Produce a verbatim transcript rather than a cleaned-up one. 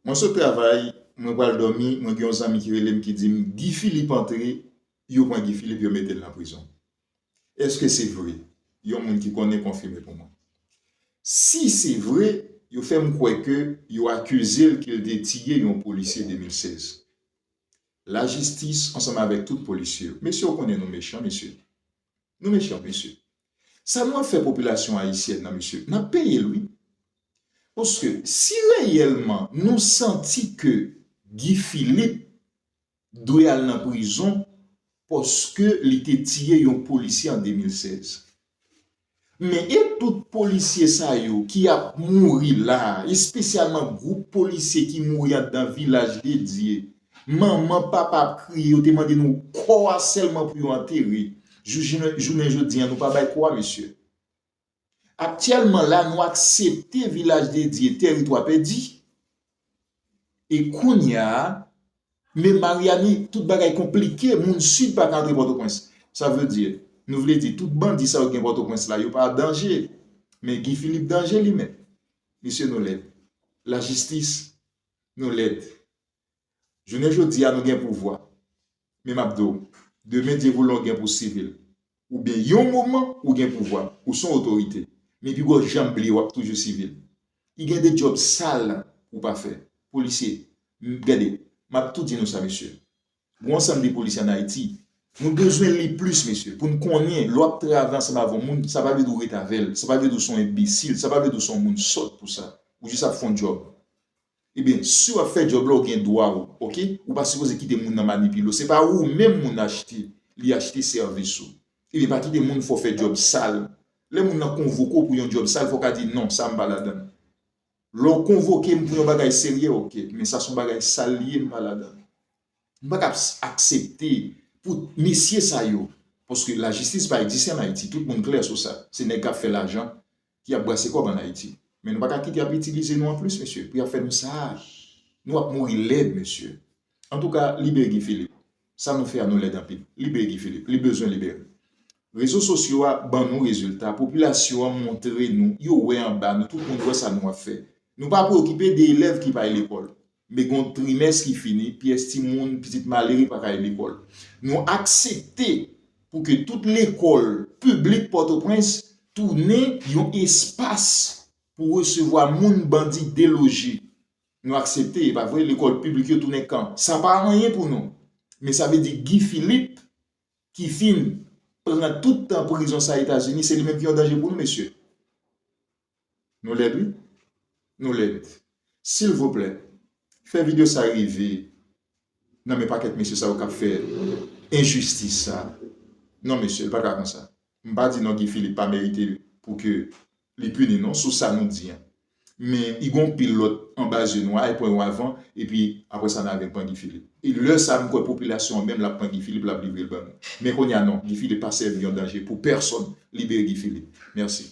Mwen sot travay, mwen pral dòmi, mwen gen yon zanmi ki rele m ki di m, Guy Philippe antre, yo pran Guy Philippe, yo mete l nan prizon. Èske se vre? Yon moun ki konnen konfime pou mwen. Si se vre, yo fè m kwè ke yo akize l ke l te tiye yon polisye de mil sèz. Lajistis ansanm avèk tout polisye yo. Mesye, w konnen nou mechan, mesye. Nou mechan, mesye. Sa nou ap fè popilasyon ayisyèn nan, mesye, n ap peye l, wi. Paske si reyèlman nou santi ke Guy Philippe dwe al nan prizon paske li te tiye yon polisye an de mil sèz. Men e tout polisye sa yo ki ap mouri la, espesyalman gwoup polisye ki mouri anndan Vilaj de Dye, manman, papa ap kriye, yo te mande nou kò a sèlman pou yo antere. Jou, jounen, jounen jodi a, nou pa bay kò a, mesye. Aktyèlman la, nou aksepte Vilaj de Dye, tèritwa pèdi. E kounye a, men Maryani, tout bagay konplike, moun Sid pa ka antre Pòtoprens. Sa vle di, nou vle di, tout bandi sa yo gen Pòtoprens la, yo pa danje. Men Guy Philippe danje li menm. Mesye, nou lèd. Lajistis, nou lèd. Jounen jodi a, nou gen pouvwa. Men m ap di w, demen Dye vle w gen pou sivil. Oubyen yon moman, ou gen pouvwa, ou se yon otorite. Men pi gwo janm bliye w ap toujou sivil. Li gen de djòb sal pou w pa fè. Polisye, m, gade, m ap tou di nou sa, mesye. Gon ansanm de polisye ann Ayiti, nou bezwen li plis, mesye, pou n konnen, lè w ap travay ansanm avè yon moun, sa pa vle di w ret avè l, sa pa vle di w se yon enbesil, sa pa vle di w se yon moun sòt pou sa. Ou jis ap fè yon djòb. Ebyen, si w ap fè djòb la, w gen dwa w, oke? Ou pa sipoze kite moun nan manipile w. Se pa ou menm moun achte, li achte sèvis ou. Ebyen, pa kite moun fè w fè djòb sal. Lè moun nan konvoke w pou yon djòb sal, fò w ka di, "Non, sa m pa ladan l." Lè w konvoke m pou yon bagay serye, oke, men sa se yon bagay sal li ye, m pa ladan l. M pa ka aksepte pou mesye sa yo, paske lajistis pa egziste ann Ayiti, tout moun klè sou sa. Se nèg k ap fè lajan, ki ap brase kòb ann Ayiti. Men nou pa ka kite y ap itilize nou anplis, mesye, pou y ap fè nou sa. Nou ap mouri lèd, mesye. Antouka, libere Guy Philippe. Sa nou fè a, nou lèd anpil. Libere Guy Philippe. Li bezwen libere. Rezo sosyo a ban nou rezilta. Popilasyon an montre nou, yo wè anba nou, tout moun wè sa nou ap fè. Nou pa preokipe de elèv ki pa al lekòl. Men gon trimès ki fini, pyès timoun, pitit malere pa ka al lekòl. Nou aksepte pou ke tout lekòl piblik Pòtoprens tounen yon espas pou resevwa moun bandi deloje. Nou aksepte, e pa vre, lekòl piblik yo tounen kan. Sa pa anyen pou nou. Men sa vle di Guy Philippe, ki fin pran tout tan prizon sa Etazini, se li menm ki yon danje pou nou, mesye. Nou lèd, wi. Nou lèd. Silvouplè, fè videyo sa rive nan men pakèt mesye sa yo k ap fè enjistis sa. Non, mesye, li pa ka konsa. M pa di non Guy Philippe pa merite pou ke li pini non, sou sa nou di an. Men, i gon pil lòt anba zye nou a, e pran yo avan, epi apre sa, n a vin pran Guy Philippe. E lè sa, m kwè popilasyon an menm, l ap pran Guy Philippe, l ap livre l ban nou. Men kounye a, non, Guy Philippe pa sèvi yon danje pou pèsonn. Libere Guy Philippe. Mèsi.